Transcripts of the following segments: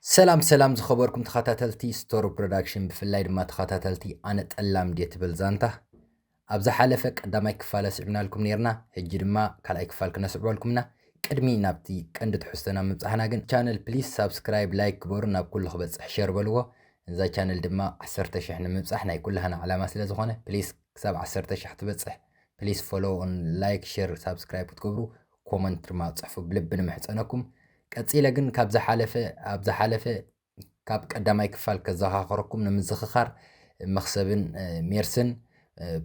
ሰላም ሰላም ዝኸበርኩም ተኸታተልቲ ስቶሪ ፕሮዳክሽን፣ ብፍላይ ድማ ተኸታተልቲ ኣነ ጠላም ድየ ትብል ዛንታ። ኣብ ዝሓለፈ ቀዳማይ ክፋል ኣስዒብናልኩም ነይርና። ሕጂ ድማ ካልኣይ ክፋል ክነስዕበልኩም ኢና። ቅድሚ ናብቲ ቀንዲ ትሕዝቶና ምብጻሕና ግን ቻነል ፕሊስ ሳብስክራይብ፣ ላይክ ግበሩ፣ ናብ ኩሉ ክበጽሕ ሸር በልዎ። እዛ ቻነል ድማ ዓሰርተ ሽሕ ንምብጻሕ ናይ ኩላህና ዓላማ ስለ ዝኾነ ፕሊስ ክሳብ ዓሰርተ ሽሕ ትበጽሕ ፕሊስ ፎሎው ኦን ላይክ ሸር ሳብስክራይብ ክትገብሩ ኮመንት ድማ ጽሕፉ ብልቢ ንምሕጸነኩም። ቀጺለ ግን ካብ ዝሓለፈ ኣብ ዝሓለፈ ካብ ቀዳማይ ክፋል ከዘኻኸረኩም ንምዝኽኻር መኽሰብን ሜርስን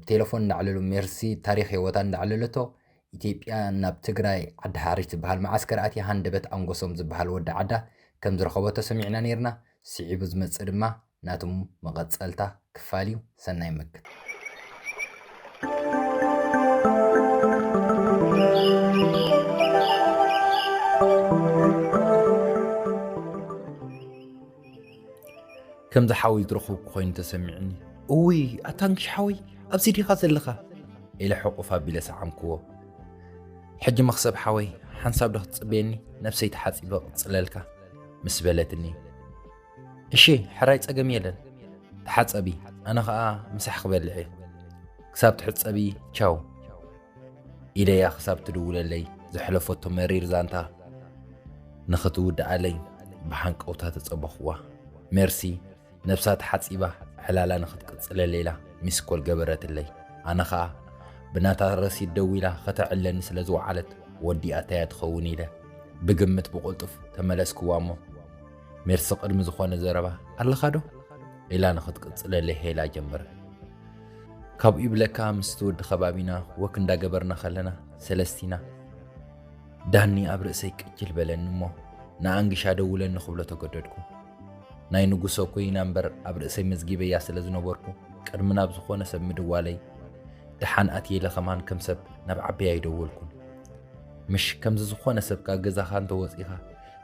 ብቴሌፎን እንዳዕለሉ ሜርሲ ታሪኽ ህይወታ እንዳዕለለቶ ኢትዮጵያ ናብ ትግራይ ዓዲ ሓሪሽ ዝበሃል መዓስከር ኣትያ ሃንደበት ኣንጎሶም ዝበሃል ወዲ ዓዳ ከም ዝረኸበቶ ሰሚዕና ነይርና። ስዒቡ ዝመጽእ ድማ ናቱም መቐጸልታ ክፋል እዩ። ሰናይ መክት ከምዚ ሓወይ ዝረኸብኩ ኮይኑ ተሰሚዕኒ። እውይ ኣታንክሽ ሓወይ ኣብዚ ዲኻ ዘለኻ? ኢለ ሕቑፍ ኣቢለ ሰዓምክዎ። ሕጂ መኽሰብ ሓወይ ሓንሳብ ዶ ክትጽበየኒ? ነብሰይ ተሓጺበ ቅጽለልካ ምስ በለትኒ፣ እሺ ሕራይ ጸገም የለን ተሓጸቢ፣ ኣነ ኸኣ ምሳሕ ክበልዕ እየ። ክሳብ ትሕጸቢ ቻው ኢለያ ክሳብ ትድውለለይ ዘሕለፈቶ መሪር ዛንታ ንኽትውድኣለይ ብሃንቀውታ ተጸበኽዋ። ሜርሲ ነብሳ ተሓጺባ ዕላላ ንኽትቅጽለለይ ኢላ ሚስኮል ገበረትለይ። ኣነ ኸኣ ብናታ ረሲድ ደዊላ ከተዕለኒ ስለ ዝወዓለት ወዲኣታያ ትኸውን ኢለ ብግምት ብቕልጡፍ ተመለስክዋ እሞ ሜርሲ ቅድሚ ዝኾነ ዘረባ ኣለኻ ዶ? ኢላ ንኽትቅጽለለይ ሄላ ጀመረት። ካብኡ ይብለካ ምስቲ ወዲ ከባቢና ወክ እንዳገበርና ከለና ሰለስቲና ዳኒ ኣብ ርእሰይ ቅጅል በለኒ እሞ ንኣንግሻ ደውለኒ ክብሎ ተገደድኩ። ናይ ንጉሰ ኮይና እምበር ኣብ ርእሰይ መዝጊበያ ስለ ዝነበርኩ ቅድሚ ናብ ዝኾነ ሰብ ምድዋለይ ደሓን ኣትየ ኢለ ከማን ከም ሰብ ናብ ዓበያ ኣይደወልኩን። ምሽ ከምዚ ዝኾነ ሰብ ካብ ገዛኻ እንተወጺኻ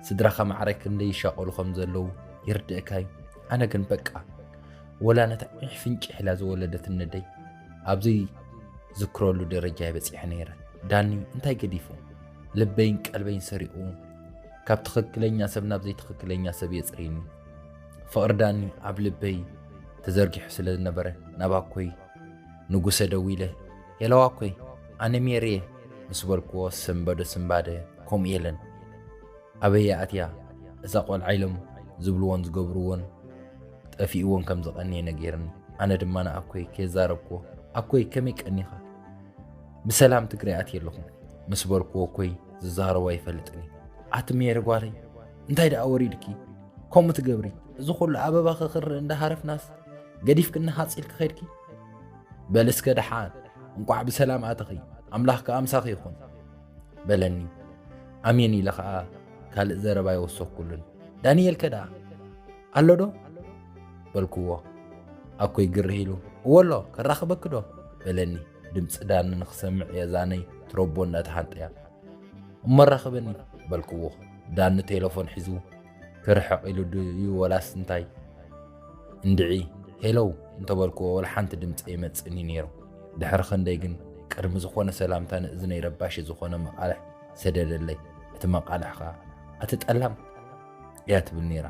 ስድራኻ ማዕረ ክንደይ ይሻቐሉ ከም ዘለዉ ይርድእካ እዩ። ኣነ ግን በቃ ወላ ነታ ዒሕ ፍንጭሕ ኢላ ዝወለደትኒ ኣደይ ኣብ ዘይዝክረሉ ደረጃ እየ በጺሐ ነይረ። ዳኒ እንታይ ገዲፉ ልበይን ቀልበይን ሰሪቑ ካብ ትኽክለኛ ሰብ ናብ ዘይትኽክለኛ ሰብ የጽርይኒ። ፍቕሪ ዳኒ ኣብ ልበይ ተዘርጊሑ ስለ ዝነበረ ናብ ኣኮይ ንጉሰ ደዊለ ሄሎ ኣኮይ ኣነ ሜሪ እየ ምስ በልክዎ ስምበደ ስምባደ ከምኡ የለን። ኣበይ ኣትያ እዛ ቆልዓ ኢሎም ዝብልዎን ዝገብርዎን ጠፊእዎን ከም ዝቐንየ ነጊርኒ። ኣነ ድማ ንኣኮይ ከየዛረብክዎ ኣኮይ ከመይ ቀኒኻ ብሰላም ትግራይ ኣትየ ኣለኹ ምስ በልክዎ ኣኮይ ዝዛረቦ ኣይፈልጥን እዩ። ኣቲ ሜሪ ጓለይ እንታይ ደኣ ወሪድኪ ከምኡ ትገብሪ? እዚ ኩሉ ኣበባኺ ክርኢ እንዳሃረፍናስ ገዲፍክኒ ሃጽ ኢልኪ ኸድኪ? በል እስከ ደሓን እንቋዕ ብሰላም ኣተኺ ኣምላኽ ከኣ ምሳኺ ይኹን በለኒ። ኣሜን ኢለ ኸኣ ካልእ ዘረባ ኣይወሰኽኩሉን። ዳንኤል ከ ደኣ ኣሎ ዶ? በልክዎ። ኣኮይ ግርህ ኢሉ እወ ኣሎ ከራኽበኪ ዶ? በለኒ። ድምጺ ዳኒ ንኽሰምዕ የእዛነይ ትረቦ እንዳተሃንጠያ እሞ ኣራኽበኒ በልክዎ። ዳኒ ቴለፎን ሒዙ ክርሕቕ ኢሉ ድዩ ወላስ እንታይ እንድዒ ሄለው እንተበልክዎ ወላ ሓንቲ ድምጺ ኣይመጽእን እዩ ነይሩ። ድሕሪ ክንደይ ግን ቅድሚ ዝኾነ ሰላምታ ንእዝነይ ረባሺ ዝኾነ መቓልሕ ሰደደለይ። እቲ መቓልሕ ኸኣ ኣቲ ጠላም እያ ትብል ነይራ።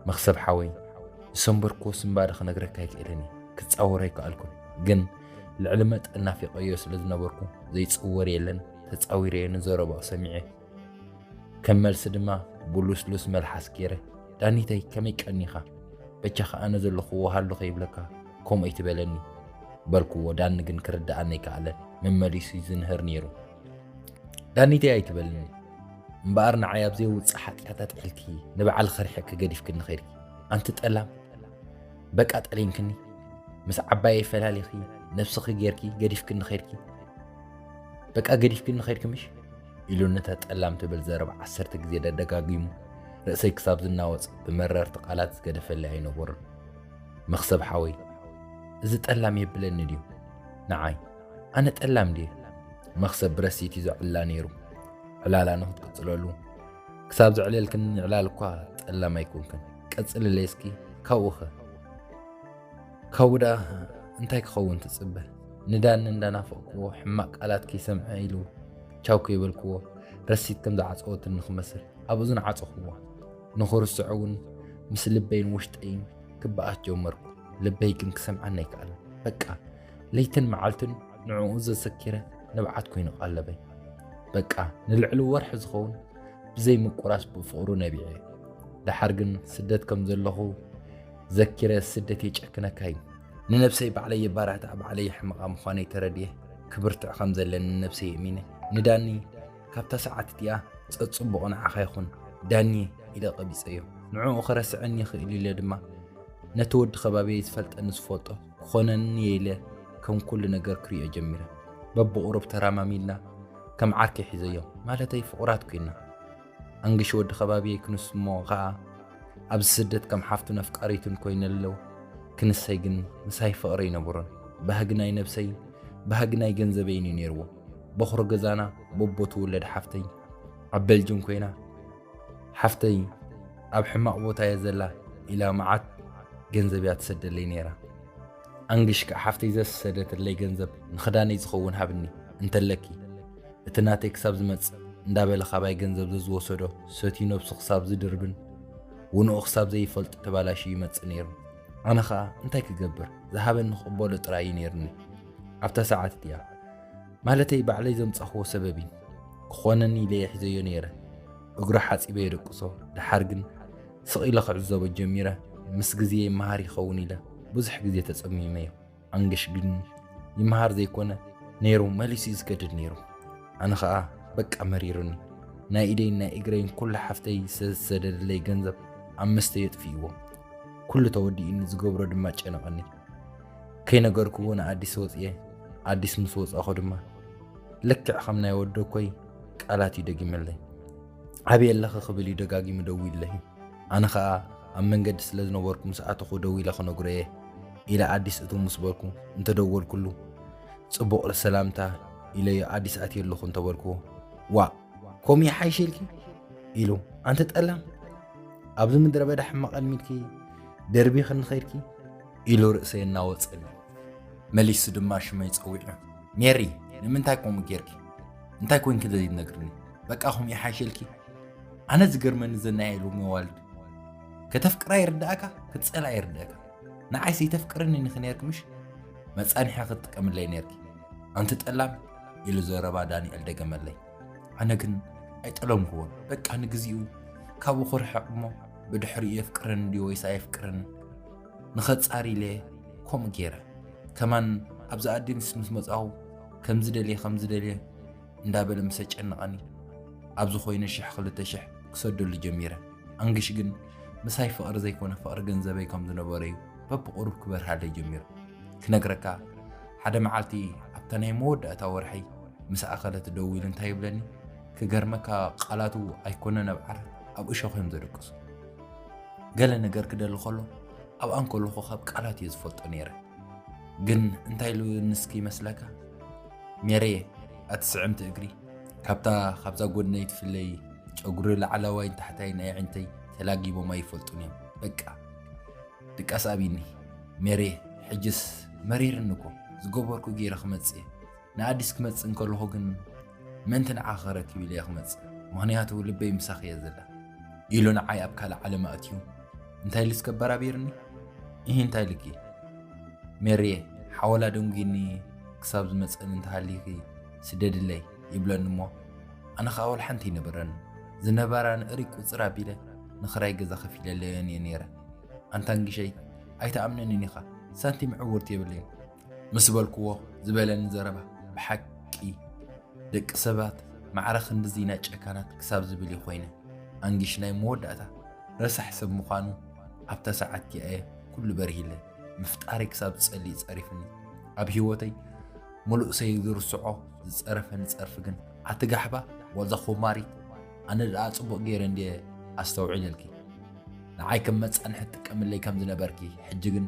መኽሰብ ሓወይ ዝሰንበርክዎ ስንባደ ክነግረካ ኣይክእልን እየ፣ ክጻወሮ ኣይከኣልኩን። ግን ልዕሊ መጠን ናፊቐዮ ስለ ዝነበርኩ ዘይጽወር የለን ተጻዊረዮ ንዘረባኡ ሰሚዐ። ከም መልሲ ድማ ብሉስሉስ መልሓስ ገይረ ዳኒተይ ከመይ ቀኒኻ? በጃኻ ኣነ ዘለኹዎ ሃሉ ከይብለካ ከምኡ ኣይትበለኒ በልክዎ። ዳኒ ግን ክርድኣኒ ኣይከኣለን። መመሊሱ እዩ ዝንህር ነይሩ። ዳኒተይ ኣይትበልኒ እምበኣር ንዓይ ኣብ ዘይውፅእ ሓጢኣት ኣጥሒልኪ ንበዓል ኸሪሕኪ ገዲፍክኒ ኸይድኪ ኣንቲ ጠላም። በቃ ጠሊንክኒ ምስ ዓባየይ ፈላሊኺ ነብስኺ ጌርኪ ገዲፍክኒ ኸይድኪ በቃ ገዲፍክኒ ኸይድኪ ምሽ ኢሉ ነታ ጠላም ትብል ዘረባ ዓሰርተ ግዜ ደደጋጊሙ ርእሰይ ክሳብ ዝናወፅ ብመረርቲ ቃላት ዝገደፈለይ ኣይነበሩን። መኽሰብ ሓወይ እዚ ጠላም የብለኒ ድዩ ንዓይ? ኣነ ጠላም ድየ? መኽሰብ ብረሲት እዩ ዘዕላ ነይሩ። ዕላላ ንኽትቅፅለሉ ክሳብ ዘዕለልክኒ ዕላል እኳ ጠላም ኣይኮንክን። ቀፅልለይ እስኪ ካብኡኸ? ካብኡ ደኣ እንታይ ክኸውን ትጽበ? ንዳኒ እንዳናፈቕክዎ ሕማቕ ቃላት ከይሰምዐ ኢሉ ቻው ከይበልክዎ ረሲት ከም ዝዓጸወትኒ ክመስል ኣብ እዝኑ ዓጸኽዋ። ንኽርስዖ እውን ምስ ልበይን ውሽጠይን ክበኣስ ጀመርኩ። ልበይ ግን ክሰምዓኒ ኣይከኣለን። በቃ ለይትን መዓልትን ንዕኡ ዘሰኪረ ንብዓት ኮይኑ ቀለበይ። በቃ ንልዕሊ ወርሒ ዝኸውን ብዘይ ምቁራስ ብፍቕሩ ነቢዐ። ደሓር ግን ስደት ከም ዘለኹ ዘኪረ፣ ስደት የጨክነካ እዩ። ንነብሰይ ባዕለይ የባራትዕ፣ ባዕለይ የሕምቓ ምዃነይ ተረድየ። ክብርትዕ ከም ዘለኒ ንነብሰይ የእሚነ። ንዳኒ ካብታ ሰዓት እቲኣ ጸጽቡቕ ንዓኻ ይኹን ዳኒ ኢለ ቀቢጸዮ። ንዕኡ ክረስዐኒ ይኽእል ኢለ ድማ ነቲ ወዲ ከባቢየይ ዝፈልጠኒ ዝፈልጦ ክኾነኒ ኢለ ከም ኩሉ ነገር ክሪኦ ጀሚረ። በብቑሩብ ተራማሚልና ከም ዓርከይ ሒዘዮ፣ ማለተይ ፍቑራት ኮይና። ኣንግሽ ወዲ ከባቢየይ ክንስሞ ኸኣ ኣብዚ ስደት ከም ሓፍቱን ኣፍቃሪቱን ኮይነ ኣለዉ። ክንሰይ ግን ምሳይ ፍቕሪ ኣይነበሮን። ባህጊ ናይ ነብሰይን ባህጊ ናይ ገንዘበይን እዩ ነይርዎ። በኹሪ ገዛና በቦ ትውለድ ሓፍተይ ኣብ ቤልጅም ኮይና፣ ሓፍተይ ኣብ ሕማቕ ቦታ እያ ዘላ ኢላ መዓት ገንዘብ እያ ትሰደለይ ነይራ። ኣንግሽ ከኣ ሓፍተይ ዘሰደትለይ ገንዘብ ንኽዳነይ ዝኸውን ሃብኒ እንተለኪ፣ እቲ ናተይ ክሳብ ዝመጽእ እንዳበለ ካባይ ገንዘብ ዘዝወሰዶ ሰትዩ ነብሱ ክሳብ ዝድርብን ውንኡ ክሳብ ዘይፈልጥ ተባላሽዩ ይመጽእ ነይሩ። ኣነ ኸኣ እንታይ ክገብር፣ ዝሃበኒ ክቕበሎ ጥራይ እዩ ነይሩኒ። ኣብታ ሰዓት እቲኣ፣ ማለተይ ባዕለይ ዘምጻኽዎ ሰበብ እዩ፣ ክኾነኒ ኢለ እየ ሒዘዮ ነይረ። እግሩ ሓጺበ የደቅሶ። ደሓር ግን ስቕ ኢለ ክዕዘቦ ጀሚረ። ምስ ግዜ ይመሃር ይኸውን ኢለ ብዙሕ ግዜ ተጸሚመዮ። ኣንግሽ ግን ይመሃር ዘይኮነ ነይሩ፣ መሊሱ እዩ ዝገድድ ነይሩ። ኣነ ኸኣ በቃ መሪሩኒ። ናይ ኢደይን ናይ እግረይን ኩሉ ሓፍተይ ዝተሰደደለይ ገንዘብ ኣብ መስተ የጥፍእዎ። ኩሉ ተወዲኡኒ፣ ዝገብሮ ድማ ጨነቐኒ። ከይነገርክዎ ንኣዲስ ወፅየ። ኣዲስ ምስ ወፃኹ ድማ ልክዕ ከም ናይ ወደኮይ ቃላት እዩ ደጊመለይ። ኣበይ ኣለኺ ክብል እዩ ደጋጊሙ ደዊለይ። ኣነ ኸኣ ኣብ መንገዲ ስለ ዝነበርኩ ምስ ኣተኹ ደዊለ ክነግሮ እየ ኢለ ኣዲስ እትው ምስ በልኩ እንተደወልኩሉ፣ ጽቡቕ ሰላምታ ኢለዮ ኣዲስ ኣትየ ኣለኹ እንተበልክዎ፣ ዋእ ከምኡ ይሓይሸልኪ ኢሉ፣ ኣንቲ ጠላም ኣብዚ ምድረ በዳ ሕማቕ ኣልሚድኪ ደርቢኺ ንኸይድኪ ኢሉ ርእሰይ እናወጸኒ። መሊሱ ድማ ሽመይ ጸዊዑ፣ ሜሪ ንምንታይ ከምኡ ጌርኪ? እንታይ ኮንኪ ዘይትነግርኒ? በቃ ከምኡ ይሓይሸልኪ? ኣነ ዝገርመኒ ዘናይ ኢሉ መዋልድ ከተፍቅራ ይርዳእካ፣ ክትጸልኣ ይርዳእካ። ንዓይ ዘይተፍቅርኒ ኢኺ ነርኪ ምሽ? መጻንሒ ክትጥቀምለይ ነርኪ ኣንቲ ጠላም ኢሉ ዘረባ ዳንኤል ደገመለይ። ኣነ ግን ኣይጠለምክዎን። በቃ ንግዚኡ ካብኡ ክርሕቕ እሞ ብድሕሪኡ የፍቅረኒ ድዩ ወይስ ኣየፍቅረኒ ንኸጻሪ ኢለ ከምኡ ገይረ። ከማን ኣብዚ ኣዲስ ምስ መጻኹ ከምዚ ደልየ ከምዚ ደልየ እንዳበለ ምስ ኣጨነቐኒ ኣብዚ ኮይነ ሽሕ ክልተ ሽሕ ክሰደሉ ጀሚረ። ኣንግሽ ግን ምሳይ ፍቕሪ ዘይኮነ ፍቕሪ ገንዘበይ ከም ዝነበረ እዩ በብቑሩብ ክበርሃለይ ጀሚሩ። ክነግረካ ሓደ መዓልቲ ኣብታ ናይ መወዳእታ ወርሐይ ምስ ኣኸለ ትደውል እንታይ ይብለኒ? ክገርመካ ቃላቱ ኣይኮነን ኣብ ዓራት ኣብ እሾኽ እዮም ዘደቅሱ። ገለ ነገር ክደሊ ከሎ ኣብኣ እንከለኹ ካብ ቃላት እየ ዝፈልጦ ነይረ። ግን እንታይ ኢሉ ንስኪ ይመስለካ? ሜሬ ኣቲ ስዕምቲ እግሪ ካብታ ካብዛ ጎድነይ ትፍለይ ጨጉሪ ላዕላዋይን ታሕታይን ኣዒንተይ ተላጊቦም ኣይፈልጡን እዮም። በቃ ድቃስ ኣቢኒ። ሜሬ ሕጅስ መሪርኒ እኮ ዝገበርኩ ገይረ ክመጽእ እየ። ንኣዲስ ክመጽእ እንከለኹ ግን ምእንቲ ንዓኺ ክረክብ ኢለ እየ ክመጽእ፣ ምኽንያቱ ልበይ ምሳኺ እያ ዘላ ኢሉ ንዓይ ኣብ ካልእ ዓለም ኣእትዩ እንታይ ኢሉ እስከ ኣበራቢርኒ? ኢሂ እንታይ ኢሉኪ? ሜሪየ ሓወላ ደንጒኒ ክሳብ ዝመጸኒ እንተሃሊኺ ስደድለይ ይብለኒ እሞ ኣነ ኸኣ ወላ ሓንቲ ኣይነበረን። ዝነበራ ንእሪ ቁጽር ኣቢለ ንኽራይ ገዛ ከፊለለየን እየ ነይረ። ኣንታ ንግሸይ ኣይትኣምነንን ኢኻ፣ ሳንቲም ዕውርቲ የብለይን ምስ በልክዎ ዝበለኒ ዘረባ ብሓቂ ደቂ ሰባት ማዕረ ክንድዚ ኢና ጨካናት ክሳብ ዝብል እዩ ኮይነ። ኣንጊሽ ናይ መወዳእታ ረሳሕ ሰብ ምዃኑ ኣብታ ሰዓት እቲኣ እየ ኩሉ በሪሂለይ። ምፍጣረይ ክሳብ ዝጸልእ ጸሪፍኒ። ኣብ ህይወተይ ምሉእ ሰይዝርስዖ ዝጸረፈኒ ጸርፊ ግን ኣቲ ጋሕባ ዋዛ ኮማሪት ኣነ ደኣ ጽቡቕ ገይረ እንድየ ኣስተውዒለልኪ። ንዓይ ከም መጻንሒ ትጥቀምለይ ከም ዝነበርኪ ሕጂ ግን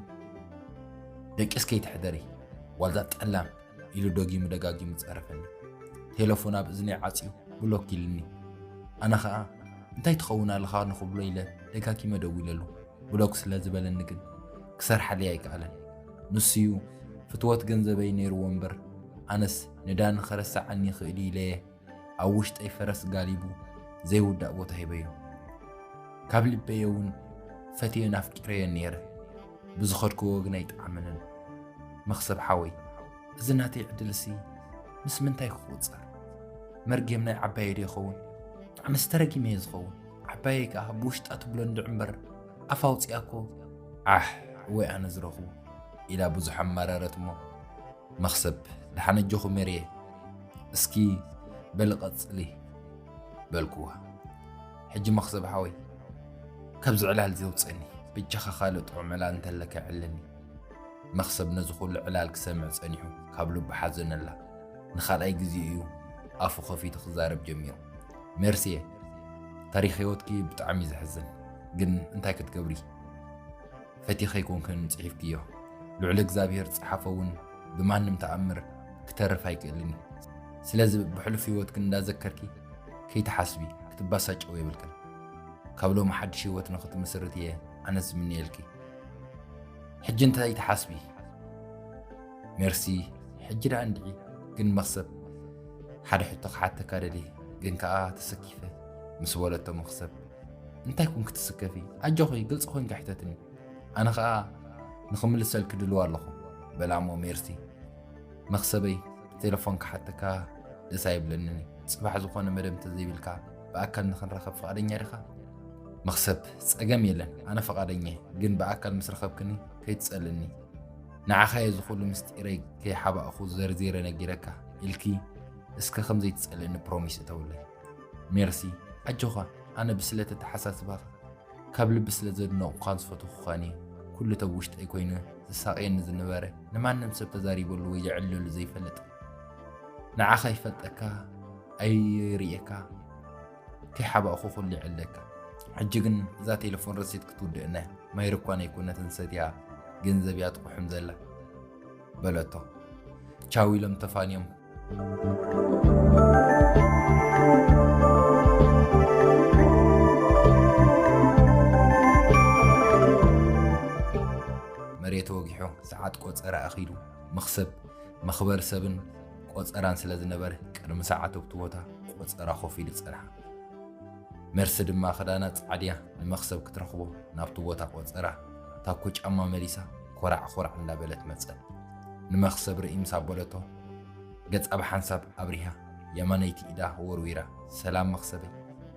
ደቂስ ከይትሕደሪ ዋዛ ጠላም ኢሉ ደጊሙ ደጋጊሙ ጸረፈኒ። ቴለፎን ኣብ እዝነይ ዓጽዩ ብሎክ ኢልኒ። ኣነ ኸኣ እንታይ ትኸውን ኣለኻ ንኽብሎ ኢለ ደጋጊመ ደዊለሉ። ብሎክ ስለ ዝበለኒ ግን ክሰርሓለይ ኣይከኣለን። ንሱዩ ፍትወት ገንዘበይ ነይርዎ እምበር ኣነስ ንዳኒ ከረስዓኒ ይኽእል ኢለየ ኣብ ውሽጠይ ፈረስ ጋሊቡ ዘይውዳእ ቦታ ሂበዮ። ካብ ልበየ እውን ፈትየን ኣፍቂረየን ነይረ። ብዝኸድክዎ ግን ኣይጠዓመንን። መኽሰብ ሓወይ፣ እዚ ናተይ ዕድልሲ ምስ ምንታይ ክቑጸር? መርጌም ናይ ዓባየይ ዶ ይኸውን? ኣነስ ተረጊመ እየ ዝኸውን። ዓባየይ ከኣ ብውሽጣ ትብሎ እንድዒ እምበር ኣፋ ኣውጺኣ እኮ፣ ዓሕ፣ ወይ ኣነ ዝረኽቦ፣ ኢላ ብዙሕ ኣማረረት እሞ፣ መኽሰብ፣ ደሓን ኣጆኹ ሜሪየ፣ እስኪ በሊ ቀጽሊ፣ በልክዋ። ሕጂ መኽሰብ ሓወይ፣ ካብዚ ዕላል እዚ ኣውጽእኒ፣ በጃኻ ካልእ ጥዑም ዕላል እንተለካ ዕለኒ። መኽሰብ ነዚ ኩሉ ዕላል ክሰምዕ ጸኒሑ ካብ ልቡ ሓዘነላ። ንኻልኣይ ግዜ እዩ ኣፉ ከፊቱ ክዛረብ ጀሚሩ። ሜርሲየ፣ ታሪኽ ህይወትኪ ብጣዕሚ እዩ ዘሕዝን፣ ግን እንታይ ክትገብሪ? ፈቲኺ ኣይኮንክን ጽሒፍክዮ። ልዑል እግዚኣብሔር ዝጸሓፎ እውን ብማንም ተኣምር ክተርፍ ኣይክእልን እዩ። ስለዚ ብሕሉፍ ህይወትኪ እንዳዘከርኪ ከይትሓስቢ፣ ክትባሳጨዊ የብልክን። ካብ ሎሚ ሓድሽ ህይወት ንኽትምስርት እየ ኣነ ዝምነየልኪ። ሕጂ እንታይ ትሓስቢ? ሜርሲ፣ ሕጂ ደኣ እንድዒ፣ ግን መኽሰብ፣ ሓደ ሕቶ ክሓተካ ደልየ፣ ግን ከኣ ተሰኪፈ፣ ምስ በለቶ መኽሰብ፣ እንታይ ኮንኪ ትስከፊ? ኣጆኺ፣ ግልጺ ኮይንኪ ሕተትኒ። ኣነ ኸኣ ንኽምልሰልኪ ድሉው ኣለኹ፣ በላ እሞ ሜርሲ። መኽሰበይ፣ ብቴሌፎን ክሓተካ ደስ ኣይብለንን እዩ። ጽባሕ ዝኾነ መደብ እንተዘይብልካ ብኣካል ንኽንራኸብ ፍቓደኛ ዲኻ? መኽሰብ፣ ጸገም የለን፣ ኣነ ፍቓደኛ እየ፣ ግን ብኣካል ምስ ረኸብክኒ ከይትጸልእኒ። ንዓኻ እየ እዚ ኩሉ ምስጢረይ ከይሓባእኹ ዘርዚረ ነጊረካ ኢልኪ እስከ ከም ዘይትጸልእኒ ፕሮሚስ እተውለይ። ሜርሲ፣ ኣጆኻ፣ ኣነ ብስለት ኣተሓሳስባኻ ካብ ልቢ ስለ ዘድነቑኻን ዝፈተኹኻን እየ። ኩሉ ተብ ውሽጠይ ኮይኑ ዝሳቕየኒ ዝነበረ ንማንም ሰብ ተዛሪበሉ ወይ የዕልለሉ ዘይፈልጥ። ንዓኻ ይፈልጠካ ኣይርእየካ ከይሓባእኹ ኩሉ ይዕለካ። ሕጂ ግን እዛ ቴሌፎን ረሲት ክትውድእና እያ። ማይር እኳ ነይኮነትን ሰትያ ገንዘብ እያ ትቑሕም ዘላ በለቶ። ቻው ኢሎም ተፋንዮም። መሬት ወጊሑ ሰዓት ቆጸራ ኣኺሉ መኽሰብ መኽበሪ ሰብን ቆጸራን ስለ ዝነበረ ቅድሚ ሰዓት ኣብቲ ቦታ ቆጸራ ኮፍ ኢሉ ጸንሓ። መርሲ ድማ ክዳና ጻዕድያ ንመኽሰብ ክትረኽቦ ናብቲ ቦታ ቆጸራ ታኮ ጫማ መሊሳ ኮራዕ ኮራዕ እንዳበለት መጸት። ንመኽሰብ ርእይ ምስ ኣበለቶ ገጻ ብሓንሳብ ኣብሪሃ የማነይቲ ኢዳ ወርዊራ ሰላም መኽሰበይ።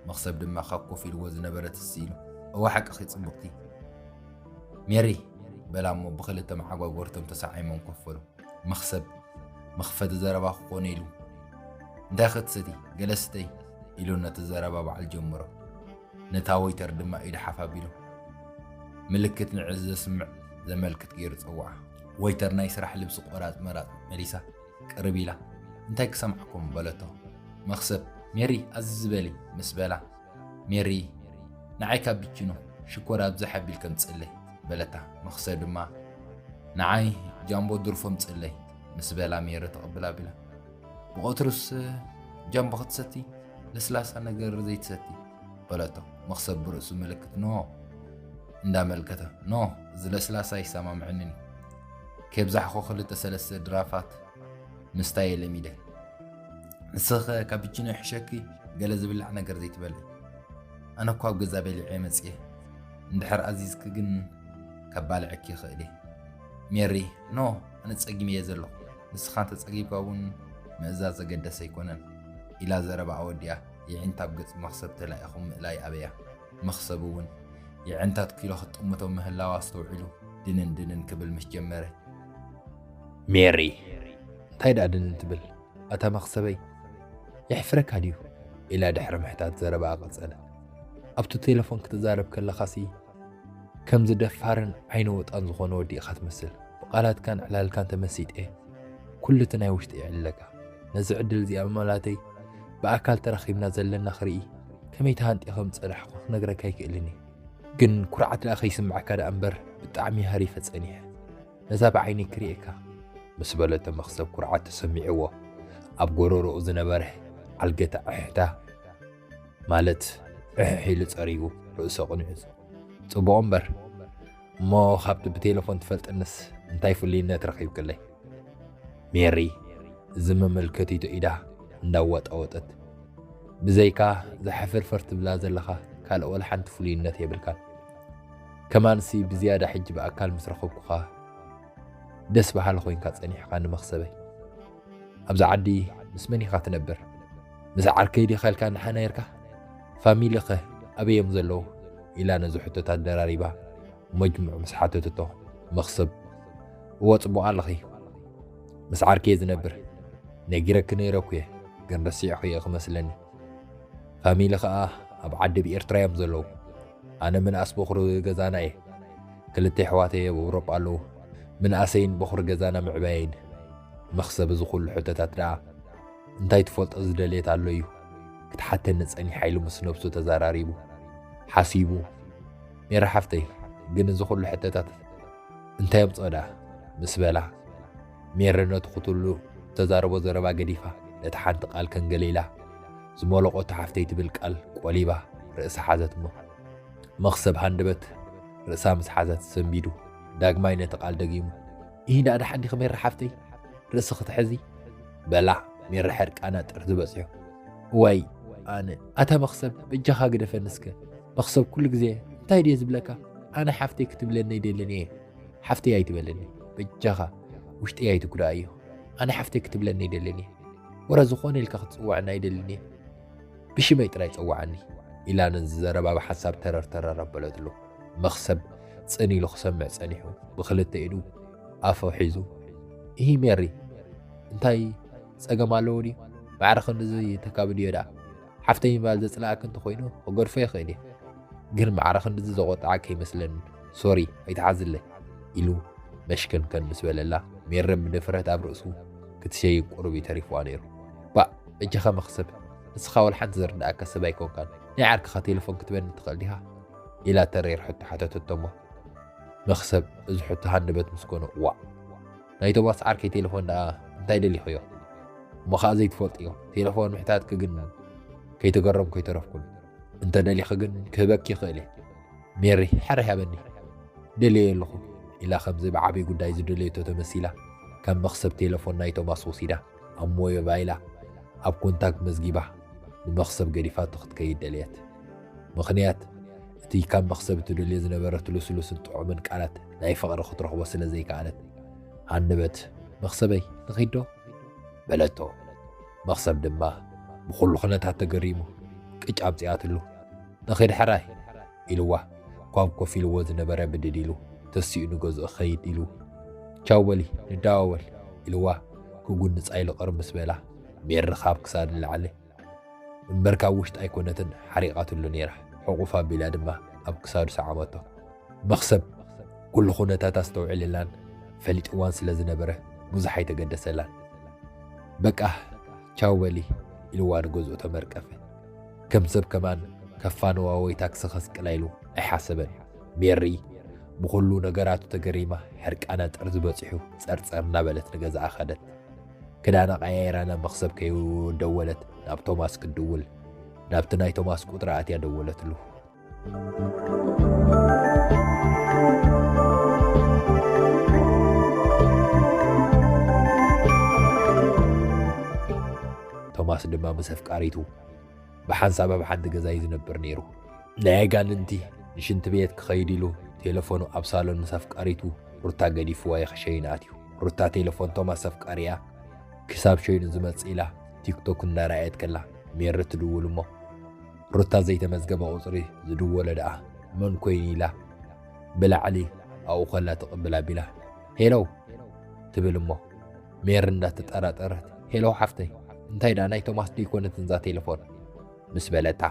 መኽሰብ ድማ ካብ ኮፍ ኢልዎ ዝነበረ ትስ ኢሉ እዋ ሓቅኺ ጽብቕቲ ሜሪ በላ እሞ ብኽልተ መዓጓጎርቶም ተሰዓይሞም ኮፍ በሉ። መኽሰብ መኽፈቲ ዘረባ ክኾነ ኢሉ እንታይ ክትሰቲ ገለ ስተይ ኢሉ ነቲ ዘረባ በዓል ጀምሮ። ነታ ወይተር ድማ ኢዱ ሓፍ ኣቢሉ ምልክት ንዕዚ ዘስምዕ ዘመልክት ገይሩ ጸውዓ። ወይተር ናይ ስራሕ ልብሲ ቆራጽ መራጽ መሊሳ ቅርብ ኢላ እንታይ ክሰምዓኩም በለቶ። መኽሰብ ሜሪ ኣዝዚ በሊ ምስ በላ ሜሪ ንዓይ ካፒቺኖ ሽኮር ኣብዝሕ ኣቢልኪ ኣምጽእለይ በለታ። መኽሰብ ድማ ንዓይ ጃምቦ ድርፎ ኣምጽእለይ ምስ በላ ሜሪ ትቕብል ኣቢላ ብቐትሩስ ጃምቦ ክትሰቲ ለስላሳ ነገር ዘይትሰቲ በለቶ። መኽሰብ ብርእሱ ምልክት ኖ እንዳመልከተ ኖ እዚ ለስላሳ ኣይሰማምዐንን እዩ። ከብዛሕኹ ክልተ ሰለስተ ድራፋት ምስታይ እየ ለሚደ። ንስኺኸ ካፒቺኖ ይሕሸኪ ገለ ዝብላዕ ነገር ዘይትበልዒ? ኣነ እኳ ኣብ ገዛ በሊዐ መጽየ። እንድሕር ኣዚዝኪ ግን ከባልዐኪ ይኽእል እየ። ሜሪ፣ ኖ፣ ኣነ ጸጊመ እየ ዘለኹ። ንስኻ እንተጸጊብካ እውን ምእዛዝ ዘገደሰ ኣይኮነን፣ ኢላ ዘረባኣ ወዲኣ የዒንታ ኣብ ገጽ መኽሰብ ተላኢኹ ምእላይ ኣበያ። መኽሰብ እውን የዒንታት ኪሎ ክትጥምቶ ምህላዋ ኣስተውዒሉ ድንን ድንን ክብል ምስ ጀመረ፣ ሜሪ፣ እንታይ ደኣ ድንን ትብል? ኣታ መኽሰበይ፣ የሕፍረካ ድዩ? ኢላ ድሕሪ ምሕታት ዘረባኣ ቀጸለት። ኣብቲ ቴለፎን ክትዛረብ ከለኻሲ ከምዚ ደፋርን ዓይነ ወጣን ዝኾነ ወዲ ኢኻ ትመስል። ብቓላትካን ዕላልካን ተመሲጠ ኩሉ እቲ ናይ ውሽጢ ይዕልለካ። ነዚ ዕድል እዚኣ ምምላተይ ብኣካል ተራኺብና ዘለና ክርኢ ከመይ ተሃንጢ ከም ዝጸናሕኩ ክነግረካ ኣይክእልን እየ። ግን ኩርዓት ደኣ ከይስምዓካ ደኣ እምበር ብጣዕሚ ሃሪፈ ጸኒሐ። ነዛ ብዓይነይ ክርእየካ ምስ በለቶ መኽሰብ ኩርዓት ተሰሚዕዎ ኣብ ጎረሮኡ ዝነበረ ዓልገተ ዕሕታ ማለት ዕሕሕ ኢሉ ጸሪጉ ርእሱ ኣቕኒዑ። ጽቡቕ እምበር እሞ ካብቲ ብቴለፎን ትፈልጥንስ እንታይ ፍሉይነት ረኺብክለይ? ሜሪ እዚ መመልከቲቶ ኢዳ እንዳዋጣወጠት ብዘይካ ዘሕፍርፈር ትብላ ዘለኻ ካልእ ወላ ሓንቲ ፍሉይነት የብልካን። ከማንሲ ብዝያዳ ሕጂ ብኣካል ምስ ረኸብኩኻ ደስ በሃሊ ኮይንካ ጸኒሕካ ንመኽሰበይ። ኣብዚ ዓዲ ምስ መን ኢኻ ትነብር? ምስ ዓርከይ ዲኻ ኢልካ ንሓናይርካ? ፋሚሊኸ ኣበይ እዮም ዘለዉ? ኢላ ነዚ ሕቶታት ደራሪባ መጅሙዕ ምስ ሓተተቶ መኽሰብ እወ ጽቡቕ ኣለኺ። ምስ ዓርከይ ዝነብር ነጊረኪ ነይረ እኮ እየ፣ ግን ረሲዕኽዮ ክመስለኒ። ፋሚሊ ኸኣ ኣብ ዓዲ ብኤርትራ እዮም ዘለዉ። ኣነ ምንኣስ በኹሪ ገዛና እየ። ክልተ ኣሕዋተይ ኣብ ኣውሮጳ ኣለዉ። ምንኣሰይን በኹሪ ገዛና ምዕባየይን። መኽሰብ እዚ ኩሉ ሕቶታት ደኣ እንታይ ትፈልጦ ዝደልየት ኣሎ እዩ ክትሓተኒ ጸኒሓ ኢሉ ምስ ነብሱ ተዘራሪቡ። ሓሲቡ፣ ሜራ ሓፍተይ፣ ግን እዚ ኩሉ ሕቶታት እንታይ ኣምጽኦ ደኣ? ምስ በላ፣ ሜሪ ነቲ ኩትሉ እተዛረቦ ዘረባ ገዲፋ፣ ነታ ሓንቲ ቃል ከንገሌላ ዝመለቖቶ ሓፍተይ ትብል ቃል ቆሊባ ርእሳ ሓዘት እሞ፣ መኽሰብ ሃንደበት ርእሳ ምስ ሓዘት ሰንቢዱ፣ ዳግማይ ነቲ ቃል ደጊሙ፣ "ኢሂ ደኣ ደሓን ዲኺ ሜሪ ሓፍተይ? ርእሲ ክትሕዚ?" በላ ሜሪ ሕርቃና ጥርዚ በጺሑ። "እዋይ ኣነ፣ ኣታ መኽሰብ በጃኻ ግደፈኒ እስከ። መኽሰብ ኩሉ ግዜ እንታይ ድየ ዝብለካ? ኣነ ሓፍተይ ክትብለኒ ኣይደልን እየ። ሓፍተይ ኣይትበለኒ። በጃኻ ውሽጠይ ኣይትጉድኣዮ። ኣነ ሓፍተይ ክትብለኒ ኣይደልን እየ። ወረ ዝኾነ ኢልካ ክትጽውዐኒ ኣይደልን እየ። ብሽመይ ጥራይ ጸውዓኒ" ኢላ ነዚ ዘረባ ብሓንሳብ ተረር ተረር ኣበለትሉ። መኽሰብ ጽን ኢሉ ክሰምዕ ጸኒሑ፣ ብኽልተ ኢዱ ኣፉ ሒዙ፣ "ኢሂ ሜሪ፣ እንታይ ጸገም ኣለዎ ድዩ? ማዕረ ክንድዚ ተካብድዮ ደኣ? ሓፍተይ ምባል ዘጽልኣኪ እንተኾይኑ ክገድፎ ይኽእል እየ። ግን ማዕረ ክንድዚ ዘቖጥዓኪ ኣይመስለንን። ሶሪ፣ ኣይትሓዝለይ" ኢሉ መሽከንከን ምስ በለላ፣ ሜሪ ብድፍረት ኣብ ርእሱ ክትሸይን ቁሩብ እዩ ተሪፍዋ ነይሩ። "ባእ፣ በጃኻ መኽሰብ፣ ንስኻ ወላ ሓንቲ ዝርድኣካ ሰብ ኣይኮንካን። ናይ ዓርክኻ ቴሌፎን ክትበኒ ትኽእል ዲኻ?" ኢላ ተሪር ሕቶ ሓተተቶ እሞ፣ መኽሰብ እዚ ሕቶ ሃንደበት ምስ ኮነ፣ "ዋእ፣ ናይ ቶማስ ዓርከይ ቴሌፎን ደኣ እንታይ ደሊኽዮ? እሞ ኸኣ ዘይትፈልጥዮ፣ ቴሌፎን ምሕታትኪ ግን ከይተገረምኩ ኣይተረፍኩን። እንተ ደሊኺ ግን ክህበኪ ይኽእል እየ። ሜሪ፣ ሕራይ ሃበኒ፣ ደልየዮ ኣለኹ" ኢላ ከምዚ ብዓብዪ ጉዳይ ዝደለየቶ ተመሲላ፣ ካብ መኽሰብ ቴሌፎን ናይ ቶማስ ወሲዳ፣ ኣብ ሞባይላ ኣብ ኮንታክት መዝጊባ፣ ንመኽሰብ ገዲፋቶ ክትከይድ ደለየት። ምኽንያት፣ እቲ ካብ መኽሰብ እትደልዮ ዝነበረት ልስሉስን ጥዑምን ቃላት ናይ ፍቕሪ ክትረኽቦ ስለ ዘይከኣለት፣ ሃንደበት፣ "መኽሰበይ፣ ንኺድ ዶ?" በለቶ። መኽሰብ ድማ ብኹሉ ኩነታት ተገሪሙ፣ ቅጭ ኣምጺኣትሉ። "ንኺድ ሕራይ" ኢልዋ፣ ኳብ ኮፍ ኢልዎ ዝነበረ ብድድ ኢሉ፣ ተሲኡ ንገዝኡ ክኸይድ ኢሉ፣ "ቻው በሊ፣ ንደዋወል" ኢልዋ፣ ክጉንጻ ኢሉ ቅርብ ምስ በላ፣ ሜሪ ካብ ክሳድ ንላዕሊ እምበር ካብ ውሽጢ ኣይኮነትን ሓሪቓትሉ ነይራ። ሕቑፍ ኣቢላ ድማ ኣብ ክሳዱ ሰዓመቶ። መኽሰብ ኩሉ ኩነታት ኣስተውዒልላን ፈሊጥዋን ስለ ዝነበረ ብዙሕ ኣይተገደሰላን። "በቃ ቻው በሊ" ኢልዋ ንገዝኡ ተመርቀፈ። ከም ሰብ ከማን ከፋንዋ ወይ ታክሲ ከስቅላ ኢሉ ኣይሓሰበን። ሜሪ ብኹሉ ነገራቱ ተገሪማ ሕርቃና ጥርዚ በጺሑ ጸርጸር እናበለት ንገዝኣ ከደት። ክዳና ቀያይራ ናብ መኽሰብ ከይደወለት ናብ ቶማስ ክትድውል ናብቲ ናይ ቶማስ ቁጽሪ ኣትያ ደወለትሉ። ቶማስ ድማ ምስ ኣፍቃሪቱ ብሓንሳብ ኣብ ሓንቲ ገዛ እዩ ዝነብር ነይሩ። ናይ ኣጋንንቲ ንሽንቲ ቤት ክኸይድ ኢሉ ቴሌፎኑ ኣብ ሳሎን ምስ ኣፍቃሪቱ ሩታ ገዲፍዋ እዩ ክሸይን ኣትዩ። ሩታ ቴሌፎን ቶማስ ኣፍቃሪኣ ክሳብ ሸይኑ ዝመጽእ ኢላ ቲክቶክ እናረኣየት ከላ ሜሪ ትድውል እሞ ሩታ ዘይተመዝገበ ቁጽሪ ዝድወለ ደኣ መን ኮይኑ ኢላ ብላዕሊ ኣብኡ ከላ ትቕብል ኣቢላ ሄሎ ትብል እሞ ሜሪ እንዳተጠራጠረት ሄሎ ሓፍተይ እንታይ ደኣ ናይ ቶማስ ደይኮነትን እዛ ቴሌፎን ምስ በለታ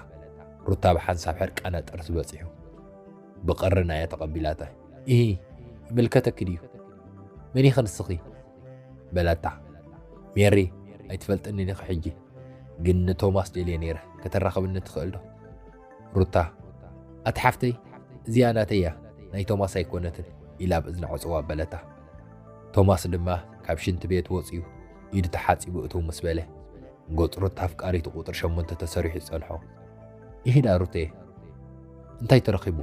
ሩታ ብሓንሳብ ሕርቃና ጥርሲ በጺሑ ብቐርና እያ ተቐቢላታ። ኢሂ ይምልከተኪ ድዩ? መን ኢኺ ንስኺ? በላታ። ሜሪ ኣይትፈልጥንን ኢኺ ሕጂ ግን ንቶማስ ደልየ ነይረ ከተራኽብኒ ትኽእል ዶ? ሩታ ኣቲ ሓፍተይ እዚኣ ናተይ እያ ናይ ቶማስ ኣይኮነትን ኢላ ኣብ እዝና ዕጽዋ በለታ። ቶማስ ድማ ካብ ሽንቲ ቤት ወጺኡ ኢዱ ተሓጺቡ እትው ምስ በለ ገጽ ሩታ ኣፍቃሪቱ ቁጽሪ ሸሞንተ ተሰሪሑ ዝጸንሖ። ኢሂዳ ሩተየ እንታይ ተረኺቡ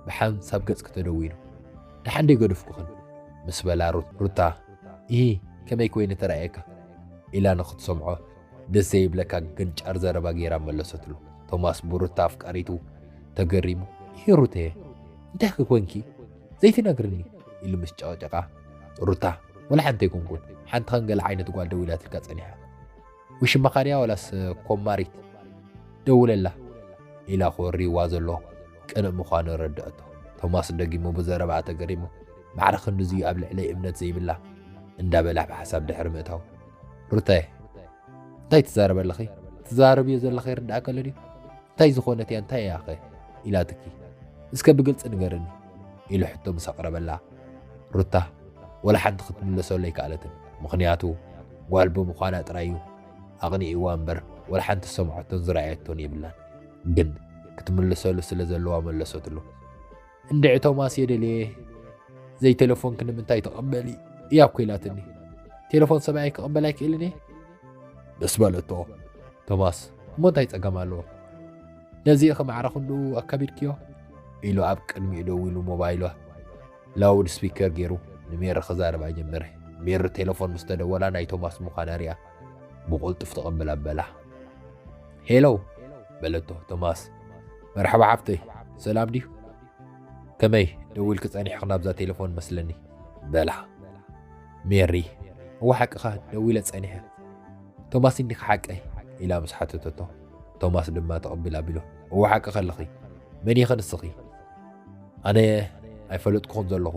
ብሓንሳብ ገጽኪ ተደዊኑ ደሓን ደይገደፍኩኽን ምስ በላ ሩታ ኢሂ ከመይ ኮይነ ተራእየካ ኢላ ንኽትሰምዖ ደስ ዘይብለካ ግንጫር ዘረባ ገይራ መለሰትሉ። ቶማስ ብሩታ ኣፍቃሪቱ ተገሪሙ፣ "ይሄ ሩተየ፣ እንታይ ክኮንኪ ዘይትነግርኒ?" ኢሉ ምስ ጨቀጨቃ፣ ሩታ፣ "ወላ ሓንቲ ኣይኮንኩን፣ ሓንቲ ከንገለ ዓይነት ጓል ደዊላትልካ ጸኒሓ፣ ውሽማኻ ድያ ዋላስ ኮማሪት? ደውለላ" ኢላ ክወርይዋ ዘሎ ቅንእ ምዃኑ ረድአቶ። ቶማስ ደጊሙ ብዘረባኣ ተገሪሙ፣ "ማዕረ ክንድዚ ኣብ ልዕለይ እምነት ዘይብላ?" እንዳበላ ብሓሳብ ድሕሪ ምእታው፣ "ሩታየ፣ እንታይ ትዛረቢ ኣለኺ? ትዛረብዮ ዘለኺ ይርድኣኪ ኣሎ ድዩ? እንታይ ዝኾነት እያ? እንታይ እያ ኸ ኢላትኪ? እስከ ብግልጺ ንገርኒ" ኢሉ ሕቶ ምስ ኣቕረበላ፣ ሩታ ወላ ሓንቲ ክትምልሰሉ ኣይከኣለትን። ምኽንያቱ ጓል ብምዃና ጥራይ እዩ ኣቕኒእዋ እምበር፣ ወላ ሓንቲ ዝሰምዐቶን ዝረኣየቶን የብላን። ግን ክትምልሰሉ ስለ ዘለዋ መለሰትሉ። "እንድዒ ቶማስ እየ ደልየ፣ ዘይቴሌፎንኪ ንምንታይ ትቕበሊ እያ እኮ ኢላትኒ። ቴሌፎን ሰብኣይ ክቕበል ኣይክእልን እየ?" ምስ በለቶ፣ ቶማስ፣ "እሞ እንታይ ጸገም ኣለዎ? ነዚ ኢኺ ማዕረ ክንድኡ ኣካቢድክዮ?" ኢሉ ኣብ ቅድሚኡ ደው ኢሉ ሞባይሉ ላውድ ስፒከር ገይሩ ንሜሪ ክዛረባ ጀመረ። ሜሪ ቴሌፎን ምስ ተደወላ ናይ ቶማስ ምዃና ሪኣ ብቕልጡፍ ተቐብላ በላ። "ሄሎ" በለቶ። ቶማስ፣ "መርሓባ ሓፍተይ፣ ሰላም ድዩ? ከመይ ደዊልኪ ጸኒሕኺ ናብዛ ቴሌፎን መስለኒ?" በላ። ሜሪ፣ "እወ ሓቅኻ ደዊለ ጸኒሐ። ቶማስ እንዲኻ ሓቀይ?" ኢላ ምስ ሓተተቶ፣ ቶማስ ድማ ተቐቢል ኣቢሉ፣ "እወ ሓቅኺ ኣለኺ። መን ኢኺ ንስኺ? ኣነ ኣይፈለጥኩኹን ዘለኹ።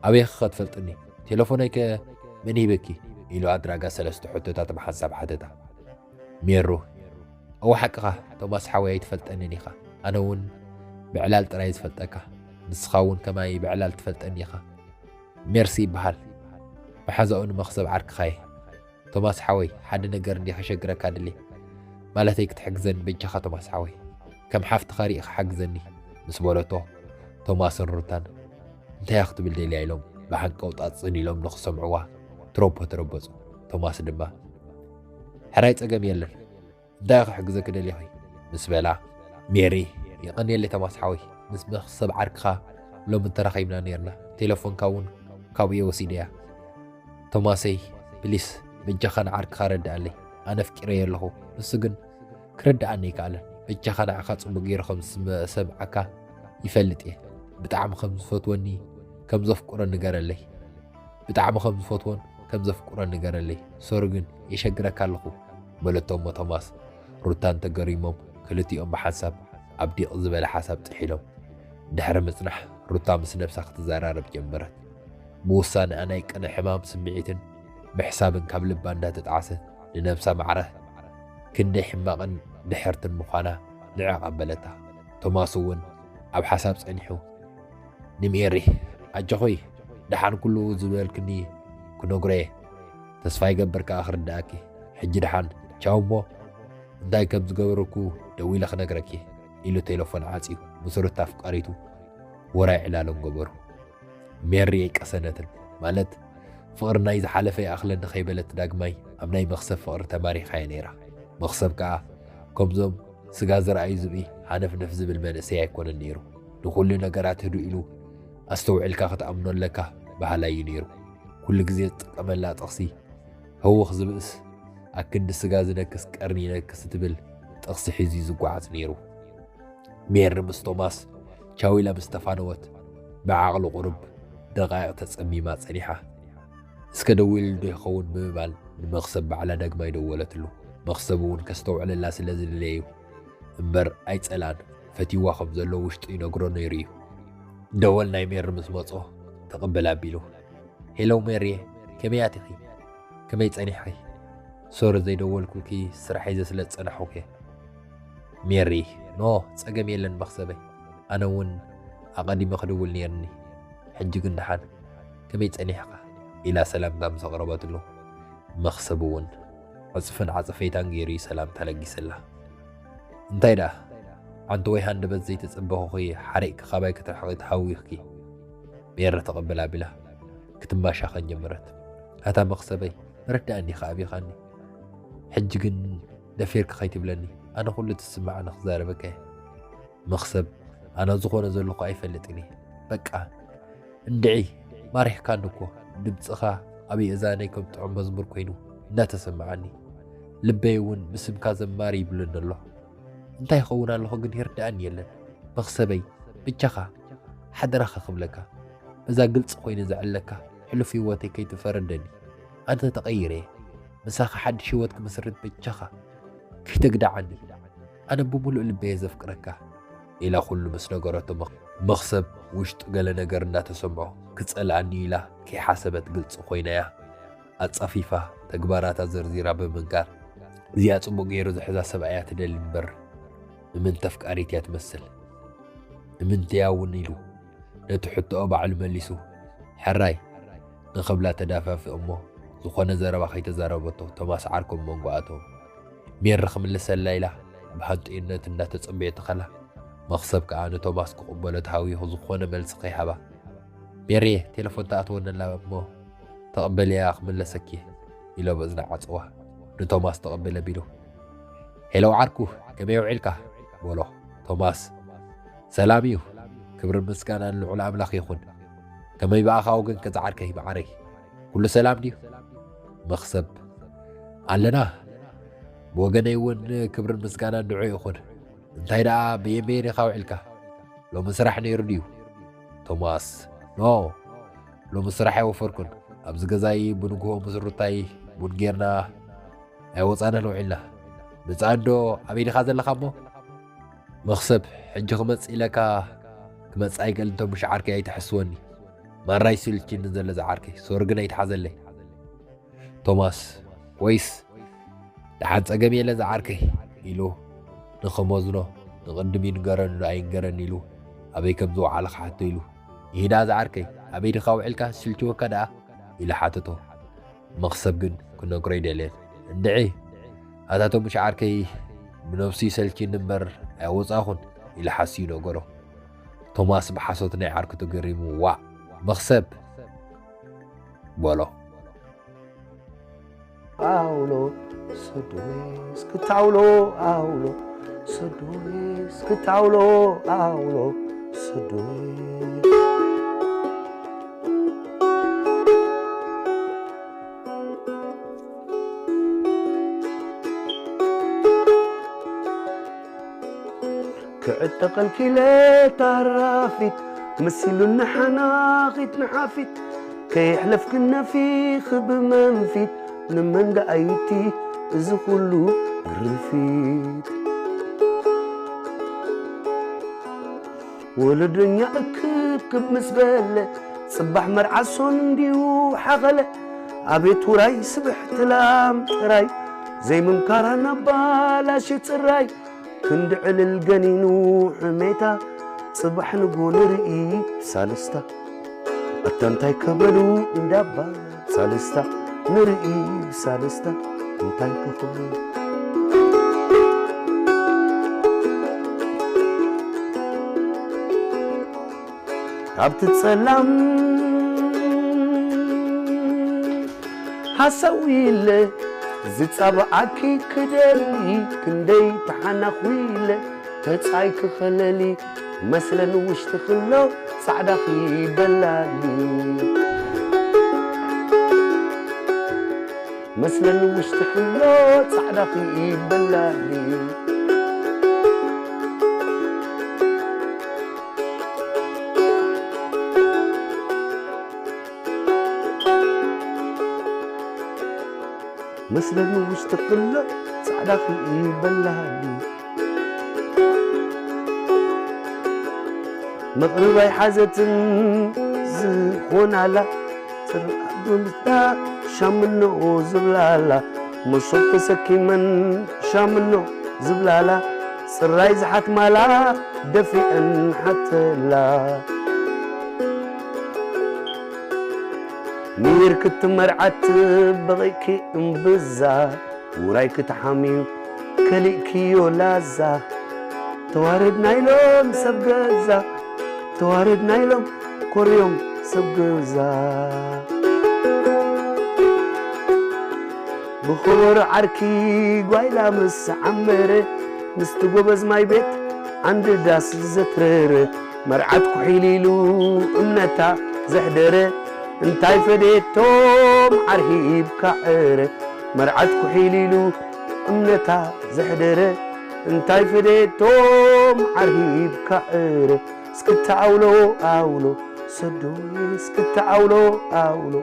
ኣበይ ኢኺ ከ ትፈልጥኒ? ቴሌፎነይ ከ መን ሂበኪ?" ኢሉ ኣድራጋ ሰለስተ ሕቶታት ብሓንሳብ ሓተታ። ሜሩ፣ "እወ ሓቅኻ ቶማስ ሓወይ ኣይትፈልጠንን ኢኻ። ኣነ እውን ብዕላል ጥራይ ዝፈልጠካ። ንስኻ እውን ከማይ ብዕላል ትፈልጠኒ ኢኻ። ሜርሲ ይበሃል። መሓዛኡ ንመኽሰብ ዓርክኻ እየ። ቶማስ ሓወይ ሓደ ነገር እንዲ ከሸግረካ ድሊ። ማለተይ ክትሕግዘኒ በጃኻ ቶማስ ሓወይ። ከም ሓፍትኻ ርኢኻ ሓግዘኒ" ምስ በለቶ ቶማስን ሩታን እንታይ ክትብል ደልያ ኢሎም ብሓንቀውጣ ጽን ኢሎም ንኽሰምዕዋ ትረቦ ተረበጹ። ቶማስ ድማ "ሕራይ ጸገም የለን፣ እንታይ ክሕግዘኪ ደሊኺ?" ምስ በላ፣ ሜሪ፣ "የቐንየለይ ቶማስ ሓወይ፣ ምስ መኽሰብ ዓርክኻ ሎሚ እንተራኺብና ኔርና፣ ቴሌፎንካ እውን ካብኡ እየ ወሲደያ። ቶማሰይ፣ ፕሊስ፣ በጃኻ ንዓርክኻ ረድኣለይ። ኣነ ኣፍቂረዮ ኣለኹ፣ ንሱ ግን ክርድኣኒ ኣይከኣለን። በጃኻ ንዓኻ ጽቡቕ ገይሩ ከም ዝሰምዓካ ይፈልጥ እየ። ብጣዕሚ ከም ዝፈትወኒ፣ ከም ዘፍቅሮ ንገረለይ። ብጣዕሚ ከም ዝፈትዎን ከም ዘፍቅሮን ንገረለይ። ሶሪ ግን የሸግረካ ኣለኹ" በለቶ። እሞ ቶማስ ሩታን ተገሪሞም ክልቲኦም ብሓንሳብ ኣብ ዲቕ ዝበለ ሓሳብ ጥሒሎም። ድሕሪ ምጽናሕ ሩታ ምስ ነብሳ ክትዘራረብ ጀመረት። ብውሳኔኣ ናይ ቅነ ሕማም ስምዒትን ምሕሳብን ካብ ልባ እንዳተጣዕሰት ንነብሳ ማዕረ ክንደይ ሕማቕን ድሕርትን ምዃና ንዕቕ ኣበለታ። ቶማስ እውን ኣብ ሓሳብ ጸኒሑ ንሜሪ፣ "ኣጆኺ፣ ደሓን ኩሉ ዝበልክኒ ክነግሮ እየ። ተስፋ ይገብር ከኣ ክርድኣኪ። ሕጂ ደሓን ቻው እሞ፣ እንታይ ከም ዝገበርኩ ደዊለ ክነግረኪ" ኢሉ ቴሌፎን ዓጽዩ ምስ ሩታ ኣፍቃሪቱ ውራይ ዕላሎም ገበሩ። ሜሪ ኣይቀሰነትን። ማለት፣ ፍቕሪ ናይ ዝሓለፈ ይኣኽለኒ ከይበለት ዳግማይ ኣብ ናይ መኽሰብ ፍቕሪ ተማሪኻ እያ ነይራ። መኽሰብ ከኣ ከምዞም ስጋ ዝረኣዩ ዝብኢ ሃነፍነፍ ዝብል መንእሰይ ኣይኮነን ነይሩ። ንኹሉ ነገራት ህዱእ ኢሉ ኣስተውዒልካ ክትኣምኖ ኣለካ በሃላይ እዩ ነይሩ። ኩሉ ግዜ ዝጥቀመላ ጥቕሲ፣ "ህውኽ ዝብእስ ኣክንዲ ስጋ ዝነክስ ቀርኒ ይነክስ" እትብል ጥቕሲ ሒዙ እዩ ዝጓዓዝ ነይሩ። ሜሪ ምስ ቶማስ ቻው ኢላ ምስ ተፋነወት፣ ብዓቕሊ ቁሩብ ደቓይቕ ተጸሚማ ጸኒሓ። "እስከ ደዊሉ ዶ ይኸውን?" ብምባል ንመኽሰብ ባዕላ ዳግማይ ደወለትሉ። መኽሰብ እውን ከስተውዕለላ ስለ ዝደለየ እዩ እምበር ኣይጸልኣን። ፈትይዋ ከም ዘሎ ውሽጡ ይነግሮ ነይሩ እዩ። ደወል ናይ ሜሪ ምስ መጾ ተቐበል ኣቢሉ፣ "ሄሎ ሜሪየ፣ ከመይ ኣቲኺ? ከመይ ጸኒሕኺ? ሶሪ ዘይደወልኩልኪ፣ ስራሕ ሒዘ ስለ ዝጸናሕኩ እየ።" ሜሪ፣ "ኖ፣ ጸገም የለን መኽሰበይ። ኣነ እውን ኣቐዲመ ክድውል ነይርኒ። ሕጂ ግን ደሓን፣ ከመይ ጸኒሕካ?" ኢላ ሰላምታ ምስ ኣቕረበትሉ፣ መኽሰብ እውን ዕጽፍን ዓጸፈይታን ገይሩ እዩ ሰላምታ ለጊሰላ። "እንታይ ደኣ፣ ሓንቲ ወይ ሃንደበት ዘይተጸበኹኺ ሓሪቕኪ ካባይ ክትርሕቒ ተሃዊኽኪ?" ሜሪ ተቐብል ኣቢላ ክትማሻኸን ጀመረት። "ኣታ መኽሰበይ፣ ምርዳእኒ ኢኻ ኣቢኻኒ። ሕጂ ግን ደፊርካ ከይትብለኒ፣ ኣነ ኩሉ ትስምዓኒ ክዛረበካ እየ። መኽሰብ፣ ኣነ ዝኾነ ዘለኹ ኣይፈልጥን እየ። በቃ፣ እንድዒ፣ ማሪኽካኒ እኮ። ድምፅኻ ኣብ የእዛነይ ከም ጥዑም መዝሙር ኮይኑ እናተሰምዓኒ፣ ልበይ እውን ብስምካ ዘማሪ ይብለኒ ኣሎ። እንታይ ይኸውን ኣለኹ ግን ይርድኣኒ የለን። መኽሰበይ፣ ብቻኻ ሓደራኻ ክብለካ፣ በዛ ግልፂ ኮይነ ዘዕለካ ሕሉፍ ህይወተይ ከይትፈረደኒ። ኣነ ተቐይረ እየ። ምሳኻ ሓድሽ ህይወት ክምስርት ብቻኻ ከይተግድዓኒ። ኣነ ብምሉእ ልበየ ዘፍቅረካ። ኢላ ኩሉ ምስ ነገረቶ፣ መኽ-፣ መኽሰብ ውሽጡ ገለ ነገር እናተሰምዖ፣ ክጸልኣኒ ኢላ ከይሓሰበት ግልጺ ኮይናያ ኣጻፊፋ ተግባራታ ዘርዚራ ብምንጋር፣ እዚኣ ጽቡቕ ገይሩ ዝሕዛ ሰብኣያ ትደሊ እምበር፣ እምንቲ ኣፍቃሪት እያ ትመስል። እምንቲ እያ እውን ኢሉ ነቲ ሕቶኣ ባዕሉ መሊሱ፣ ሕራይ ንኽብላ ተዳፋፍእ እሞ፣ ዝኾነ ዘረባ ከይተዛረበቶ ቶማስ ዓርኮም መንጎ ኣተወ። ሜሪ ክምልሰላ ኢላ ብሃንጥዩነት እንዳተጸበየት ከላ፣ መኽሰብ ከኣ ንቶማስ ክቕበሎ ተሃዊኹ ዝኾነ መልሲ ከይሃባ፣ "ሜሪየ፣ ቴሌፎን ተኣትወኒ ኣላ እሞ ተቐበልያ ክምለሰኪ" ኢሎ በእዝና ዓጸዋ። ንቶማስ ተቐበለ ቢሉ፣ "ሄሎ ዓርኩ፣ ከመይ ውዒልካ?" በሎ። ቶማስ፣ "ሰላም እዩ፣ ክብርን ምስጋናን ልዑል ኣምላኽ ይኹን። ከመይ ብኣኻ ወገንከ ዝዓርከይ መዓረይ? ኩሉ ሰላም ድዩ?" መኽሰብ፣ "ኣለና፣ ብወገነይ እውን ክብርን ምስጋናን ንዑ ይኹን። እንታይ ደኣ ብየመየን ኢኻ ውዒልካ? ሎሚ ስራሕ ነይሩ ድዩ?" ቶማስ፣ "ኖ፣ ሎሚ ስራሕ ኣይወፈርኩን። ኣብዚ ገዛይ ብንግሆ ምስ ሩታይ ቡን ጌርና ኣይወጻናን ውዒልና። ብጻ እንዶ ኣበይ ዲኻ ዘለኻ እሞ?" መኽሰብ፣ "ሕጂ ክመጽእ ኢለካ ክመጽእ ኣይክእልን፣ ቶምሽ ዓርከይ ኣይትሐስወኒ። ማራ ይስልችኒ ዘሎ ዝዓርከይ፣ ሶሪ ግን ኣይትሓዘለይ።" ቶማስ፣ "ወይስ ደሓን ጸገም የለን ዝዓርከይ" ኢሉ ንኽመዝኖ፣ ንቕድም ይንገረኒ ዶ ኣይንገረኒ ኢሉ ኣበይ ከም ዝወዓለ ክሓቶ ኢሉ፣ "ይሂዳ ዝዓርከይ፣ ኣበይ ድኻ ውዒልካ ስልችወካ ደኣ?" ኢሉ ሓተቶ። መኽሰብ ግን ክነግሮ ኣይደለየን። "እንድዒ ኣታ ቶምሽ ዓርከይ፣ ብነብሱ ይሰልችኒ እምበር ኣይወጻኹን" ኢሉ ሓስዩ ነገሮ። ቶማስ ብሓሶት ናይ ዓርኩ ተገሪሙ፣ "ዋእ መኽሰብ" በሎ። ኣውሎ ሰዶሜ እስክታውሎ ኣውሎ ሰዶሜ እስክታውሎ ኣውሎ ሰዶሜ። ክዕጠቐልኪ ኢለ ታራፊት መሲሉኒ ሓናኺት ንሓፊት ከየሕለፍክን ነፊኺ ብመንፊት ንመን ደኣይቲ እዚ ኩሉ ግርፊት። ወለደኛ እክብክብ ምስ በለ ጽባሕ መርዓ ሶን እንድዩ ሓኸለ። ኣቤት ውራይ ስብሕቲ ላም ጥራይ ዘይምምካራ ናባላሽ ጽራይ ክንዲ ዕልል ገኒኑ ሕሜታ ጽባሕ ንጎ ንርኢ ብሳልስታ። ኣታ እንታይ ከበሉ እንዳባ ሳልስታ ንርኢ ብሳልስታ እንታይ ከኽብሉ። ኣብቲ ጸላም ሃሰው ኢለ ዝጻብዓኪ ክደሊ ክንደይ ተሓናኹ ኢለ ተጻይ ክኸለሊ መስለን ውሽጢ ክሎ ጻዕዳኺ በላሊ መስለን ውሽጢ ክሎ ጻዕዳኺ በላሊ። መስለኒ ውሽጢ ክሎ ጻዕዳ ክኢበላኒ መቕርብ ኣይሓዘትን ዝኾናላ ጽርዓት ብምስታ ሻምኖ ዝብላላ መሶብ ተሰኪመን ሻምኖ ዝብላላ ጽራይ ዝሓትማላ ደፊአን ሓተላ ሚር ክትመርዓት በቒእኪ እምብዛ ውራይ ክትሓምዩ ከሊእክዮ ላዛ ተዋረድና ኢሎም ሰብ ገዛ ተዋረድና ኢሎም ኮርዮም ሰብ ገዛ ብኸበሮ ዓርኪ ጓይላ ምስ ዓመረ ምስቲ ጎበዝ ማይ ቤት ዓንዲ ዳስ ዘትረረ መርዓት ኩሒል ኢሉ እምነታ ዘሕደረ እንታይ ፈደየቶም ዓርሂብ ካዕረ መርዓት ኩሒል ኢሉ እምነታ ዘሕደረ እንታይ ፈደቶም ዓርሂብካ ዕረ እስክታ ኣውሎ ኣውሎ ሰዶይ እስክታ ኣውሎ ኣውሎ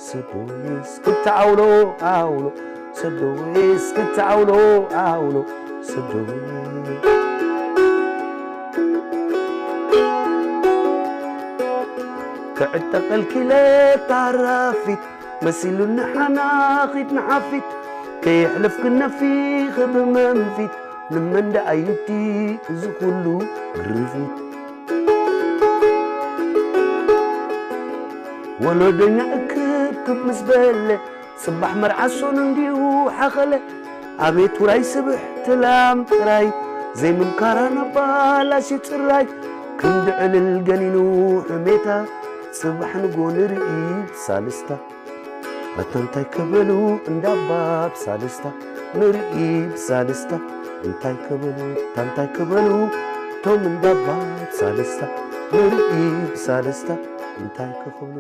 ሰዶይ እስክታ ኣውሎ ኣውሎ ሰዶይ እስክታ ኣውሎ ኣውሎ ሰዶይ ክዕጠቐልኪለ ታራፊት መሲሉኒ ሓናኺት ንሓፊት ከየሕለፍክን ነፊኺ ብመንፊት ንመን ደኣ ይብቲ እዚ ኩሉ ግርፊት ወለዶኛ እክብክብ ምስ በለ ጽባሕ መርዓ ሶኑ እንዲዩ ሓኸለ ኣቤት ውራይ ስብሕቲ ላም ጥራይ ዘይምምካራ ነባላሽ ጽራይ ክንዲ ዕልል ገኒኑ ሕሜታ ጽባሕ ንጎ ንርኢ ብሳልስታ ኣታ እንታይ ከበሉ እንዳባ ብሳልስታ ንርኢ ብሳልስታ እንታይ ከበሉ ኣታ እንታይ ከበሉ ቶም እንዳባ ብሳልስታ ንርኢ ብሳልስታ እንታይ ከኽብሉ